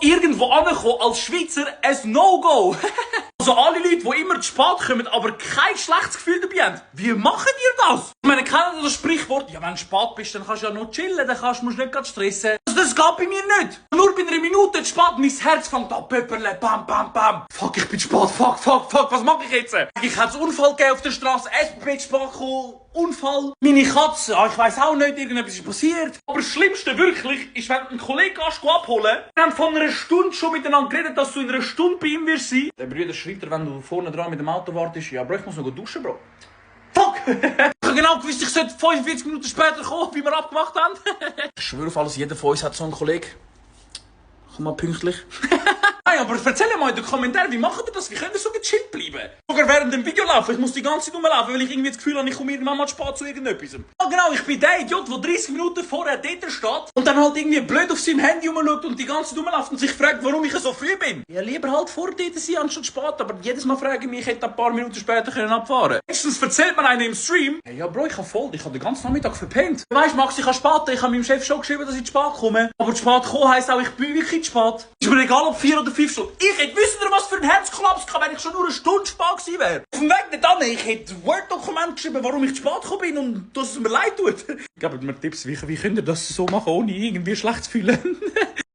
irgendwo ankommen als Schweizer ein No-Go. Also alle Leute, die immer zu spät kommen, aber kein schlechtes Gefühl dabei haben. Wie machen ihr das? Ich meine, kennt ihr das Sprichwort? Ja, wenn du spät bist, dann kannst du ja noch chillen, dann musst du nicht gerade stressen. Also das geht bei mir nicht. Nur bei einer Minute zu spät, mein Herz fängt an pöpperle, bam, bam, bam. Fuck, ich bin zu spät, fuck, was mache ich jetzt? Ich hätte einen Unfall gegeben auf der Straße, SBB zu spät gekommen, Unfall. Meine Katze, ich weiss auch nicht, irgendetwas ist passiert. Aber das Schlimmste wirklich ist, wenn du einen Kollegen abholen. Wir haben von einer Stunde schon miteinander geredet, dass du in einer Stunde bei ihm wirst sein. Der Brüder schreibt dir, wenn du vorne dran mit dem Auto wartest, ja, Bro, ich muss noch duschen, Bro. Fuck! Ich habe genau gewusst, ich sollte 45 Minuten später kommen, wie wir abgemacht haben. Ich schwöre auf alles, jeder von uns hat so einen Kollegen. Komm mal pünktlich. Nein, aber erzähl mal in den Kommentaren, wie macht ihr das? Wie könnt ihr so gechillt bleiben? Sogar während dem Video laufen. Ich muss die ganze Zeit rumlaufen, weil ich irgendwie das Gefühl habe, ich komme irgendwann mal spät zu irgendetwas. Ja genau, ich bin der Idiot, der 30 Minuten vorher dort steht und dann halt irgendwie blöd auf seinem Handy rumschaut und die ganze Zeit rumläuft und sich fragt, warum ich so früh bin. Ja, lieber halt vor dort sein, anstatt spät. Aber jedes Mal frage ich mich, ich hätte ein paar Minuten später abfahren können. Meistens erzählt mir einer im Stream, hey, ja Bro, ich habe den ganzen Nachmittag verpennt. Weißt du, Max, ich habe spät, ich habe meinem Chef schon geschrieben, dass ich zu spät komme. Aber zu spät kommen heisst auch, ich bin wirklich zu spät. Ist mir egal, ob 4 oder 5 Stunden. Ich hätte wissen, was für ein Herzklaps kann, wenn ich schon nur eine Stunde spät gewesen wäre. Auf dem Weg nicht an, ich hätte ein Word-Dokument geschrieben, warum ich zu spät gekommen bin und dass es mir leid tut. Gebt mir Tipps, wie könnt ihr das so machen, ohne irgendwie schlecht zu fühlen?